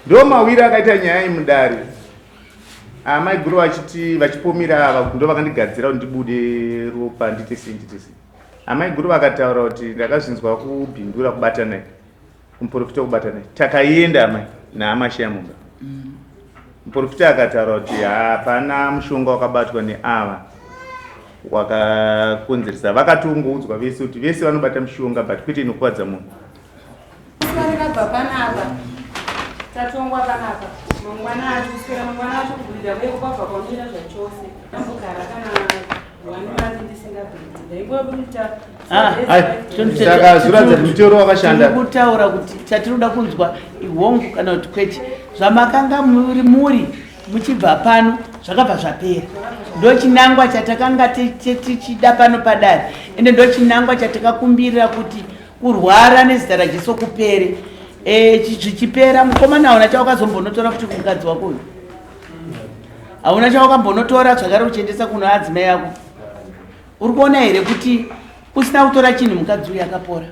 Ndo mawiri akaita nyaya imudare. Amai guru vachiti vachipomira ava ndo vakandigadzira kuti ndibude ropa ndiite sei ndiite sei. Amai guru vakataura kuti ndakazvinzwa kubhindura kubatanai kumuprofita kubatanai. Takaenda amai naamasheya mumba. Muprofita akataura kuti hapana mushonga wakabatwa neava wakakonzeresa. Vakatongoudzwa vese kuti vese vanobata mushonga but kwete inokuvadza munhu. Ndakabva panapa tatongwa panapa mangwana acho kuswera mangwana acho kubhidha kuye kwabva kwamira zvachose ndambogara kana one month ndisingabhidhi ndaingoita. Ah, saka zviratidza kuti mutero wakashanda. Kutaura kuti chatinoda kunzwa ihongu kana kuti kwete. Zvamakanga muri muri muchibva pano zvakabva zvapera. Ndochinangwa chatakanga tichida pano padare, ende ndochinangwa chatakakumbirira kuti kurwara nezita raJesu kupere. Zvichipera mukomana hauna chawakazombonotora futi kumukadzi wako uyu, hauna chawakambonotora zvakare uchiendesa kuno adzimai ako. Uri kuona here kuti usina kutora chinhu mukadzi uyu akapora,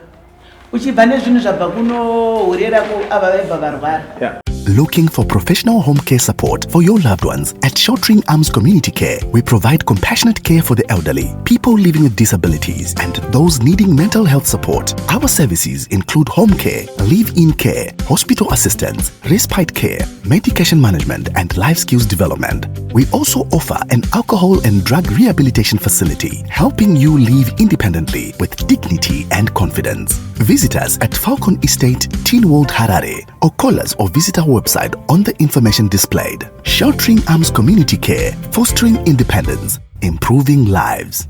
uchibva nezvinhu zvabva kunohurera ava vaibva varwara. Looking for professional home care support for your loved ones? At Sheltering Arms Community Care, we provide compassionate care for the elderly, people living with disabilities, and those needing mental health support. Our services include home care, live-in care, hospital assistance, respite care, medication management, and life skills development. We also offer an alcohol and drug rehabilitation facility, helping you live independently with dignity and confidence. Visit us at Falcon Estate, Teen World, Harare, or call us or visit our website on the information displayed. Sheltering Arms Community Care, fostering independence, improving lives.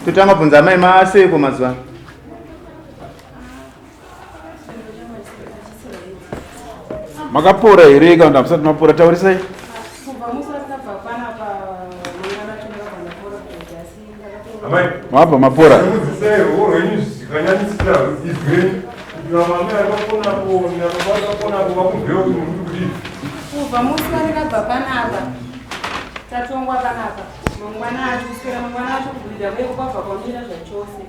Totanga bvunza amai maseiko mazuva ano? Makapora here kana musati mapora? Taurisai. Kubva musi watakabva panapa mangwana acho ndakabva ndapora kuti asi ndakato Amai, Mabva mapora. mudzidzisai ruoko rwenyu zvikanyanyisira izwi renyu kuti vamwe vakaponapo navakaponapo vakunzwewo kuti muri kudii. Kubva musi wandakabva panapa tatongwa panapa mangwana acho kuswera mangwana acho kubhidha kuye kwabva kwamira zvachose.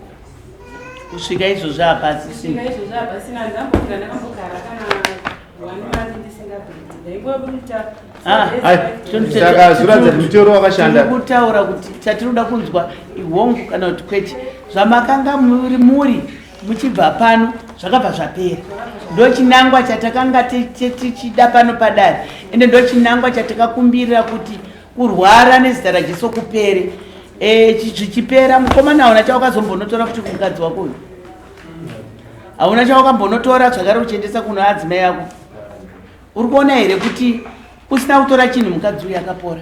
Kusvika izvozvo hapasisina. Kusvika izvozvo hapasina. Ndambogara ndakambogara kana one month ndisingabhidhi ndaingoita. Ah, saka zviratidza kuti mutero wakashanda. Kutaura kuti chatinoda kunzwa ihongu kana kuti kwete. Zvamakanga muri muri muchibva pano zvakabva zvapera. Ndochinangwa chatakanga tichida pano padare, ende ndochinangwa chatakakumbirira kuti kurwara nezita raJesu kupere. Zvichipera mukomana hauna chawakazombonotora futi kumukadzi wako uyu, hauna chawakambonotora zvakare uchiendesa kuno adzimai ako. Uri kuona here kuti usina kutora chinhu mukadzi uyu akapora,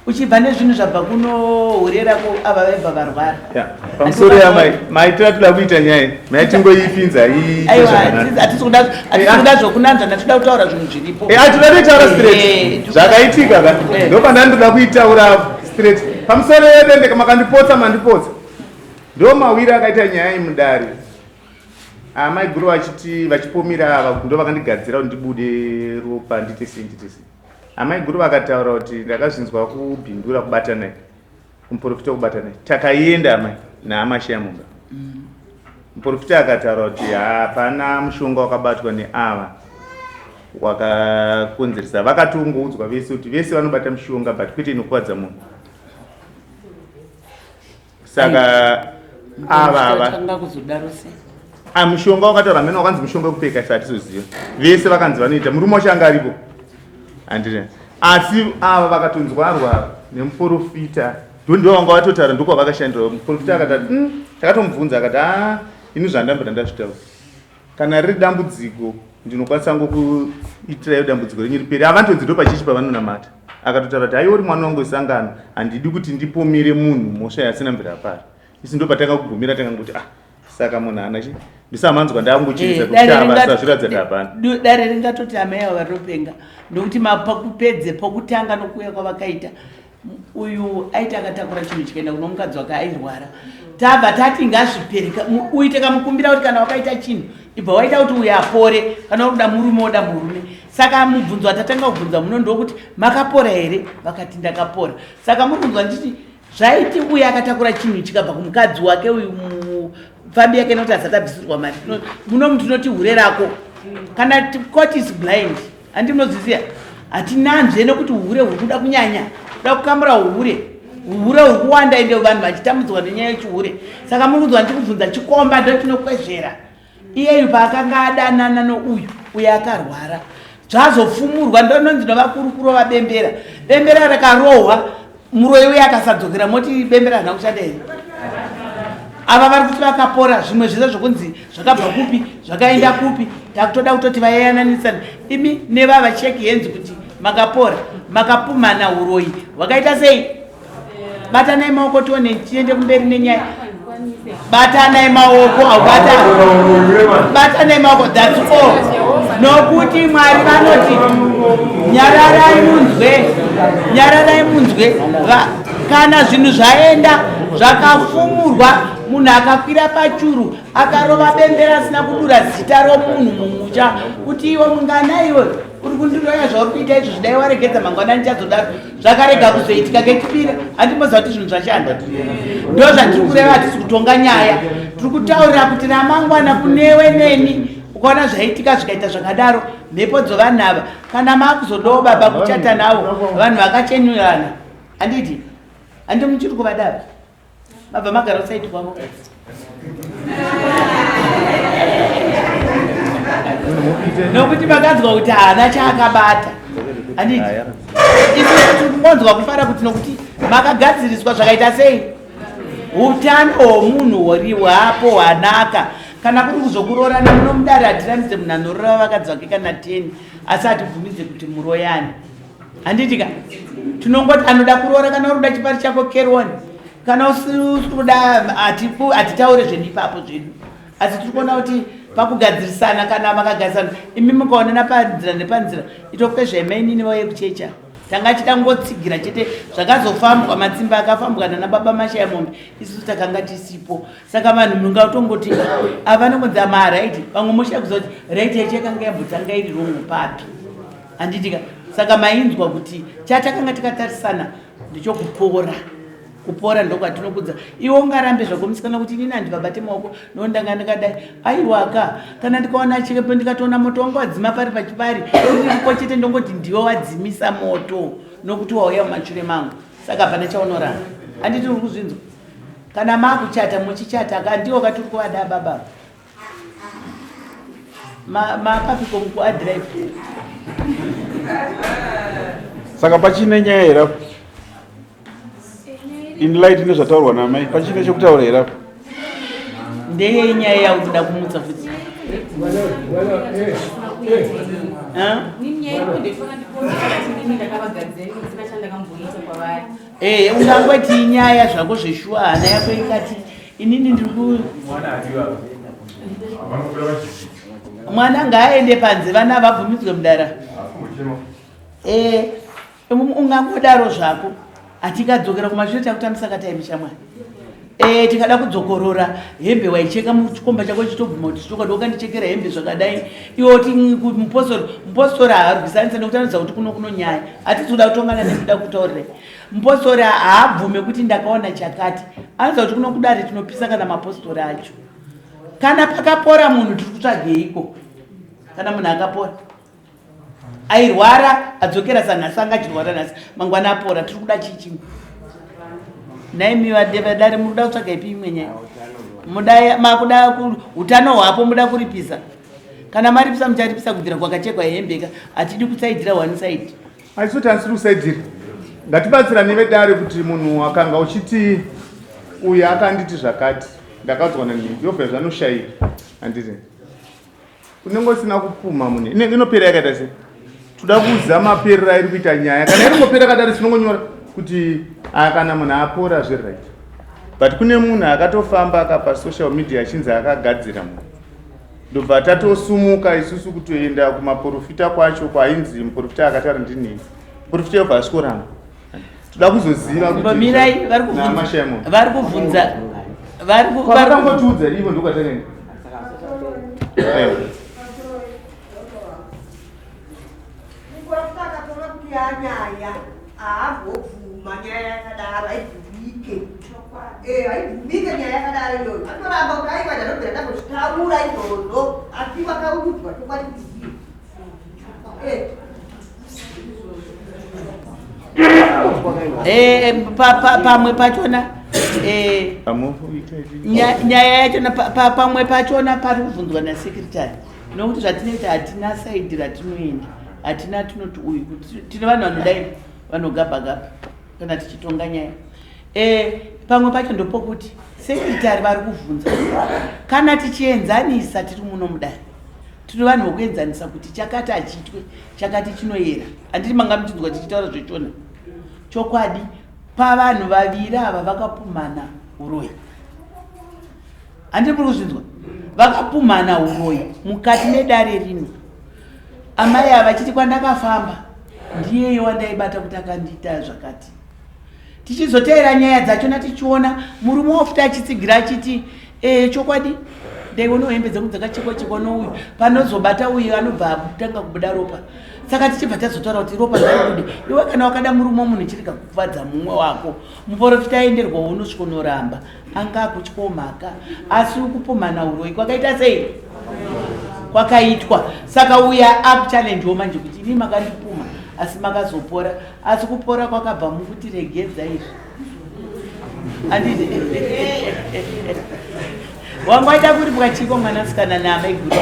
uchibva nezvinhu zvabva kunohurera ava vaibva varwara. Pamusoro yamai maitira toda kuita nyaya maitingoipinza. Hatisi kuda zvokunanzva, ndatoda kutaura zvinhu zviripo. Hatinoda kuitaura straight zvakaitika ka, ndopandanotoda kuitaura straight. Pamusoro yedende makandipotsa mandipotsa, ndo mawiri akaita nyaya imudare. Amai guru vachiti vachipomira ava ndo vakandigadzira kuti ndibude ropa ndiite sei ndiite sei. Amai guru vakataura kuti ndakazvinzwa kubhindura kubatanai kumuprofita kubatanai. Takaenda amai naamasheya mumba. Muprofita akataura kuti hapana mushonga wakabatwa neava wakakonzeresa. Vakatongoudzwa vese kuti vese vanobata mushonga but kwete inokuvadza munhu. Saka ava ava mushonga wakataura mene wakanzi mushonga wekupfeka isa hatizoziva. Vese vakanzi vanoita, murume wacho anga aripo handiti, asi ava vakatonzwarwa nemuprofita ndo vanga vatotaura ndokwavakashandira. Muprofita akati takatomubvunza akati a ini zvandambira ndazvitaura, kana riri dambudziko ndinokwanisa ngokuitirayo dambudziko renyu ripere. Havantonzi ndo pachechi pavanonamata. Akatotaura kuti aiwa uri mwana wangu wesangano, handidi kuti ndipomere munhu mhosva yasina mvira apara. Isi ndo patanga kugumira takangoti ah saka munhu haana chi ndisamanzwa ndakungochirisa kuti ava zviratidza kuti hapana. Dare ringatoti amai ava varinopenga nokuti mapakupedze pokutanga nokuuya kwavakaita uyu aiti akatakura chinhu chikaenda kuno mukadzi wake airwara, tabva tati ngazvipere. Uite kamukumbira kuti kana wakaita chinhu ibva waita kuti uyu apore, kana uri kuda murume woda murume. Saka mubvunzo watatanga kubvunza muno ndokuti makapora here? Vakati ndakapora. Saka muri kunzwa ndichiti zvaiti uye akatakura chinhu chikabva kumukadzi wake uyu mupfambi yake nokuti asati abvisirwa mari. Muno tinoti hure rako. Kana court is blind, handi munozviziva, hatinanzve nekuti hure huri kuda kunyanya, kuda kukamura hure. Hure huri kuwanda ende vanhu vachitambudzwa nenyaya yechihure. Saka muri kunzwa ndichikubvunza chikomba ndochinokwezvera. Iyeyu paakanga adanana nouyu, uyo akarwara, zvazofumurwa ndononzi novakurukuro vabembera. Bembera rakarohwa, muroyi uye akasadzokera, moti bembera harina kushanda here? Ava vari kuti vakapora, zvimwe zvese zvokunzi zvakabva kupi, zvakaenda kupi, takutoda kutoti vayananisana imi nevava check hands kuti makapora, makapumhana uroyi hwakaita sei? Batanai maoko tione tiende kumberi nenyaya. Batanai maoko, aubata. Batanai maoko, that's all. Nokuti Mwari vanoti nyararai munzwe, nyararai munzwe. Kana zvinhu zvaenda zvakafumurwa, munhu akakwira pachuru akarova bembera asina kudura zita romunhu mumusha kuti iwe mungana iwe uri kundiroya zvauri kuita izvo, zvidai waregedza mangwana ndichazodaro. Zvakarega kuzoitika kechipiri, handimboziva kuti zvinhu zvashanda. Ndo zvatiri kureva, hatisi kutonga nyaya, tiri kutaurira kuti ramangwana kunewe neni ukaona zvaitika zvikaita zvakadaro, mhepo dzovanhu ava kana makuzodawo baba kuchata navo vanhu vakachenurana, handiti handi muchiri kuvadava mabva magara usaiti kwavo. Nokuti makanzwa kuti haana chaakabata, handiti isusu tiri kungonzwa kufara kuti nokuti makagadziriswa zvakaita sei, utano hwomunhu huri hwapo hwanaka. Kana kuri kuzokuroorana muno mudare, hatiramidze munhu anorora vakadzi vake kana 10, asi hatibvumidze kuti muroyani, handiti ka? Tinongoti anoda kuroora, kana uri kuda chipari chako carry on, kana usiri kuda hatitaure zvedu ipapo zvedu. Asi tiri kuona kuti pakugadzirisana, kana makagadzirisana imi mukaonana panzira nepanzira, itokwezvai mainini vauye kuchecha. Tanga chida ngotsigira chete zvakazofambwa, matsimba akafambwa nana baba Mashaya Mombe, isusu takanga tisipo. Saka vanhu mungatongoti ava vanongonzi amaraiti, vamwe moshaya kuziva kuti raiti yacho yakanga yambotanga iri rongo papi, handitika? Saka mainzwa kuti chatakanga tikatarisana ndechokupora. Kupora ndokwatinokudza. Iwe ungarambe zvako musikana kuti inini handivabate maoko nondanga ndakadai, aiwaka. Kana ndikaona chikepo ndikatoona moto wangu wadzima pari pachipari iripo chete, ndongoti ndiwe wadzimisa moto nokuti wauya mumashure mangu. Saka hapana chaunoramba, handiti uri kuzvinzwa? Kana makuchata muchichata ka, ndiwo katiri kuvada baba mapapiko mukuadrive. Saka pachine nyaya here apo? In light nezvataurwa namai, pachine chekutaura here apo? Ndeyei nyaya yauri kuda kumutsa futi? Ungangoti inyaya zvako zveshuwa, hana yako ikati inini ndiri ku mwana ngaaende panze, vana vabvumidzwe mudara. Ungangodaro zvako, hatikadzokera kumashure takutambisa kataimi shamwari. Tikada kudzokorora hembe waicheka muchikomba chako chitobvuma kuti chokwadi wakandichekera hembe zvakadai, iwe uti mupostori, mupostori haarwisanise nekuti anoziva kuti kuno kuno nyaya hatisi kuda kutongana nekuda kutaurira. Mupostori haabvume kuti ndakaona chakati, anoziva kuti kuno kudare tinopisa kana mapostori acho. Kana pakapora munhu tiri kutsvageiko? Kana munhu akapora airwara adzokera sanhasi, anga achirwara nhasi, mangwana apora, tiri kuda chii chimwe? Naimi vadare muri kuda kutsvaga ipi imwe nyaya? Muda makuda utano hwapo, muda kuripisa. Kana maripisa mucharipisa kubvira kwakachekwa hembeka, hatidi kusaidzira one side. Aisoti asiri kusaidzira, ngatibatsirane vedare kuti munhu akanga uchiti uyu akanditi zvakati, ndakaudzwa nanhingi, yobva zvanoshayika, handiti unenge usina kupuma munhu inopera yakaita sei? Toda kuziva maperero airi kuita nyaya. Kana iri ngopera kadari, tinongonyora kuti kana munhu apora zviri right, but kune munhu akatofamba akapa social media achinzi akagadzira munhu, ndobva tatosumuka isusu kutoenda kumaprofita kwacho kwainzi muprofita akataura ndinei, muprofita yobva asvikoramba. Toda kuzoziva kuti Mirai, vari kubvunza, vari kubvunza, vari kwavakangotiudza ivo ndokwatakaenda. kuti yanyaya haambobvuma nyaya yakadaro haibvumike eh, haibvumike nyaya yakadaro iyoyo anoramba kuti aiwa ndanobvira ndambozvitaura izvozvo asi vakaudzwa chokwadi kuti zii eh. Eh, pamwe pachona nyaya yachona pamwe pachona pari kubvunzwa nasekretary nokuti zvatinoita hatina saidi ratinoenda hatina tinoti uyu tine vanhu vanodai vanogabha gabha kana tichitonga nyaya e, pamwe pacho ndopokuti sekretary vari kuvhunza kana tichienzanisa tiri muno mudare tiri vanhu vokuenzanisa kuti chakati hachiitwe chakati chinoyera handiti manga muchinzwa tichitaura zvechona chokwadi pavanhu vaviri ava vakapumhana uroyi handiti muri kuzvinzwa vakapumhana uroyi mukati medare rino amai ava vachiti kwandakafamba ndiyeyo wandaibata kuti akandiita zvakati tichizoteera nyaya dzachona tichiona murume wafuti achitsigira achiti e, chokwadi ndaionawo hembe dzangu dzakachekwa chekwa nouyu panozobata uyu anobva atanga kubuda ropa saka tichibva tazotaura kuti ropa ngaribude iwe kana wakada murume womunhu chirega kukuvadza mumwe wako muporofita aenderwa unosvikonoramba anga akutyawo mhaka asi kupumhana uroyi kwakaita sei kwakaitwa saka uya akuchallengewo manje kuti ini makandipuma asi makazopora asi kupora kwakabva mukuti regedza izvi anditi wanga waita kuripwa chiko mwanasikana naamaiguru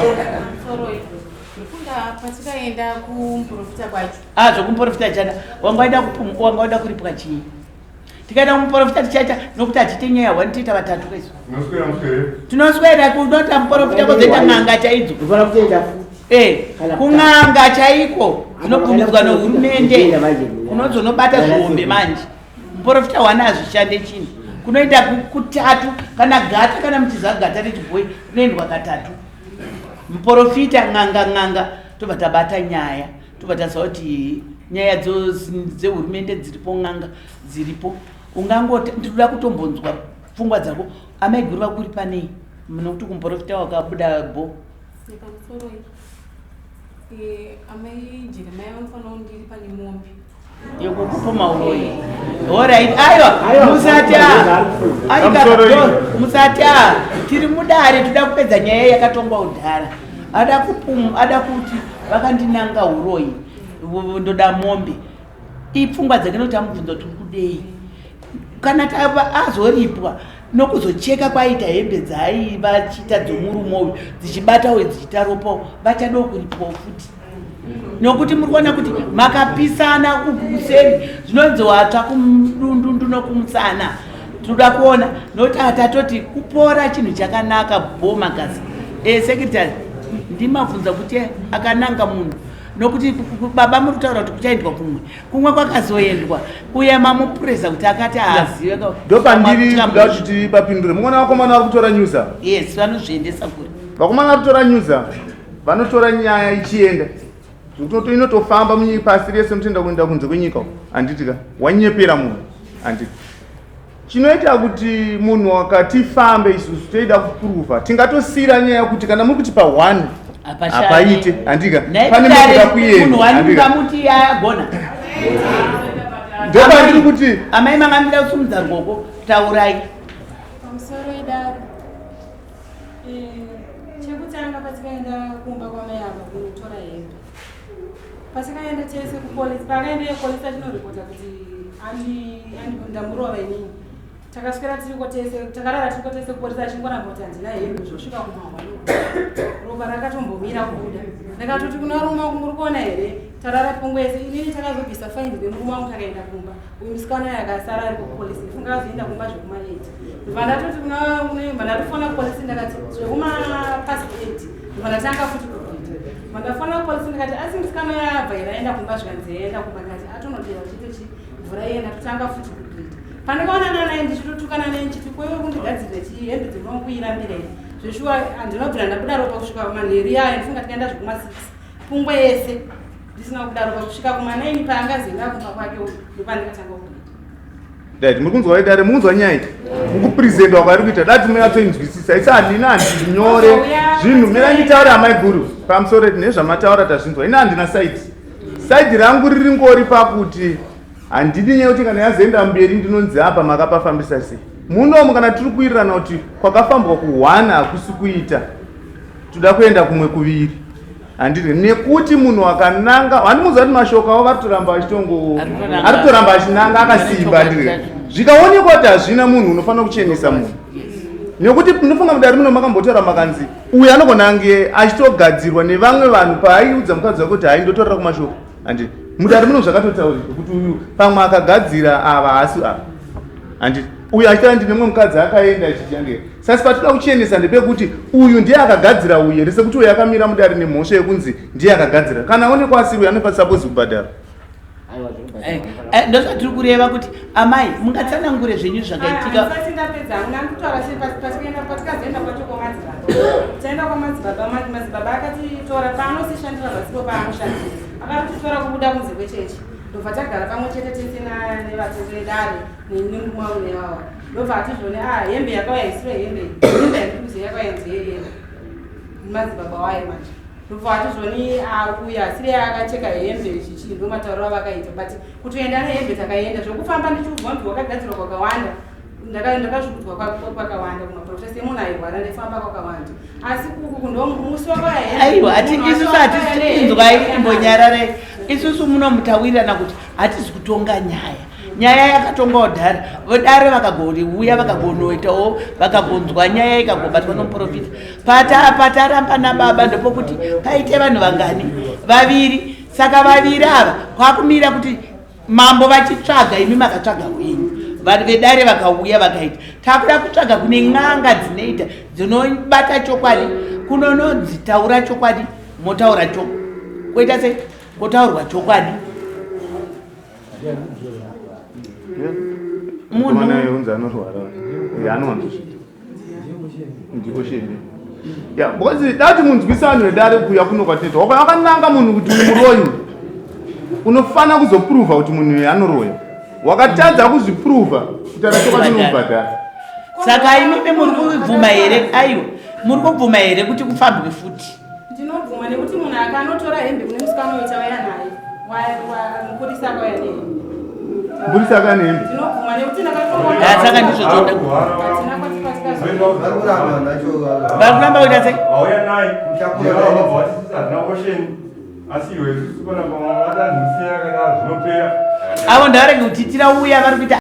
patikaenda kumuprofita kwacho ah zvekumuprofita chana wanga waida wanga waida kuripwa chii tikaenda kumuprofita tichaita nokuti hatiite nyaya one tiita vatatu kaisu tinoswera kunota muprofita kozoita n'anga chaidzo eh, kun'anga chaiko dzinobvumidzwa nehurumende kunozonobata zvihombe manje muprofita wane hazvishande chinhu kunoenda kutatu kana gata kana muchiziva gata rechibhoyi kunoendwa katatu muprofita n'anga n'anga tobva tabata nyaya tobva taziva kuti nyaya dzehurumende dziripo n'anga dziripo ungangoti ndinoda kutombonzwa pfungwa dzako amaiguru vakuri panei nokuti kumuprofita wakabuda bo pamusoro eh, amai jeremaya vanofanira kundiri pane mombe yekukupuma uroyi orit aiwa musatya musatya tiri mudare toda kupedza nyaya yakatongwa kudhara ada kupum ada kuti vakandinanga uroyi ndoda mombe ipfungwa dzake nokuti amubvunza kuti uri kudei kana tava azoripwa nokuzocheka kwaita hembe dzaaiva achiita dzomurume uyu dzichibata uyu dzichiita ropawo vachadawo kuripwawo futi nokuti muri kuona kuti makapisana uku kuseri zvinonzi watsva kumudundundu nokumusana tinoda kuona nokuti atatoti kupora chinhu chakanaka bo magasi e eh, secretary ndimabvunza kuti akananga munhu nokuti baba muri kutaura kuti kuchaendwa kumwe kumwe kwakazoendwa uye mamupureza kuti akati haazive ndopandiri kuda kuti tipapindure muona vakomana vari kutora nyuza yes vanozviendesa kure vakomana vari kutora nyuza vanotora nyaya ichienda zvekuti inotofamba munyika pasi rese mutoenda kuenda kunze kwenyika handiti ka wanyepera munhu handiti chinoita kuti munhu akati fambe isusu toida kuprova tingatosiira nyaya yekuti kana muri kuti pa one hapaite handika pane mekuda kuendamuti ndopandiri kuti amai manga mira kusumudza rwoko taurai pamusoro idaro eh, chekutanga patikaenda kumba kwamai ava kunotora hembe Patakaenda tese kupolice, paakaenda kupolice achinoripota kuti ndamurova inini. Takaswera tiriko tese, takarara tiriko tese kupolice achingoramba kuti handina hembe zvosvika kumahwa. Ropa rakatombomira kubuda. Ndakatoti kuna rume wangu muri kuona here? Tarara pungwe yese inini takazobvisa faindi nemurume wangu takaenda kumba. Uyu musikana uyu akasara ari kupolice. Ndifunga akazoenda kumba zvekuma 8. Ndobva ndatoti kuna ndobva ndatofona kupolice ndakati zvekuma past 8. Ndobva ndatanga futi Mandafona kupolisi ndikati asi musikana uya abva here aenda kumba zvikanzi aenda kumba ndikati atonodira chete chi mvura iye ndatotanga futi kubleed pandakaonana naye ndichitotukana naye ndichiti kwewe kundigadzirira chii hembe dzinokuirambira here zveshuwa handinobvira ndabuda ropa kusvika manheru yayo ndifunga tikaenda zvekuma six pungwe yese ndisina kubuda ropa kusvika kuma nine paangazoenda kumba kwake ndopandikatanga kubleed Dad, muri kunzwa dare, muri kunzwa nyaya iyi? Mukupresentwa kwaari kuita, dati munyatsoinzwisisa. Isi handina handinyore zvinhu. Mira nditaure amai guru pamusoro nezvamataura tazvinzwa. Ini handina side. Saidi rangu riri ngori pakuti handidi nyaya yekuti kana yazoenda mberi ndinonzi apa makapafambisa sei. Munomu kana tiri kuwirirana kuti kwakafambwa kuhwana hakusi kuita, toda kuenda kumwe kuviri. Handiti nekuti munhu akananga handimuziva kuti mashoko avo vari kutoramba achitongo ari kutoramba achinanga akasimba handiti zvikaonekwa kuti hazvina munhu unofanira kuchenesa munhu nekuti ndinofunga mudare muno makambotaura makanzi uyu anogona ange achitogadzirwa nevamwe vanhu paaiudza mukadzi wake kuti hai ndotorera kumashoko handiti mudare muno zvakatotaurika kuti uyu pamwe akagadzira ava haasi ava handiti uyu achitaura ndine mumwe mukadzi akaenda achichange sasi patinoda kuchenesa ndepekuti uyu ndiye akagadzira uyu here sekuti uyu akamira mudare nemhosva yekunzi ndiye akagadzira kana aonekwa asiri uyu anofa sapozi kubhadhara eh, eh, ndozvatiri kureva kuti amai mungatsanangure zvenyu zvakaitika ah, ndapedza hangu ndikutaura patikazoenda kwacho kwamadzibaba taenda kwamadzibaba madzibaba akatitora paanosishandira pasipo paanoshandira akatitora kubuda kunze kwechechi ndobva tagara pamwe chete tese nevatete dare nemurume wawa ndobva ati zvone ah hembe yakauya isiro hembe hembe yandikuziva yakauya nzeye hembe madzibaba waye manje ndobva ati zvoni ah uya asiri akacheka hembe chichi ndo matauriro avakaita but kutoenda nehembe takaenda zvekufamba ndichiudzwa kuti wakagadzirwa kwakawanda ndakazvikudzwa kwakawanda kumaprofesa emunhu airwara ndefamba kwakawanda asi kuku ndo musi wakauya aiwa ati isusu hatisi inzwai imbonyarare isusu munomutawirirana kuti hatisi kutonga nyaya nyaya yakatongwawo dhara vedare vakagouya vakagonoitawo vakagonzwa nyaya ikagobatwa nomuprofita pataramba nababa ndopokuti paite vanhu vangani vaviri saka vaviri ava kwakumira kuti mambo vachitsvaga imi makatsvaga wenyu vanhu vedare vakauya vakaita takuda kutsvaga kune n'anga dzinoita dzinobata chokwadi kunononzi taura chokwadi motaura cho koita sei kotaurwa chokwadi munhu anorwara anowanzozviita ndiko shende ya because dati munzwisa vanhu vedare kuuya kuno kwatinoita wakananga munhu kuti muroyi unofanira kuzopruvha kuti munhu uyu anoroya wakatadza kuzvipruvha kutaura chokwadi unobhadhara saka imimi muri kubvuma here aiwa muri kubvuma here kuti kufambwe futi Ndinobvuma nekuti munhu akanotora hembe kune musikana uyo tauya naye mupurisa akauya nehembe. Mupurisa akauya nehembe. Ndinobvuma nekuti ndakatoona. Ah, saka ndizvo zvoda. Hatina kwati Vari kuramba kuita sei? Vauya naye. Vabva vati sisi hatina ocean. Asi iwe isusu kana pamwe vatanhusiya kana zvinopera. Avo ndavarege kutitira uya vari kuita.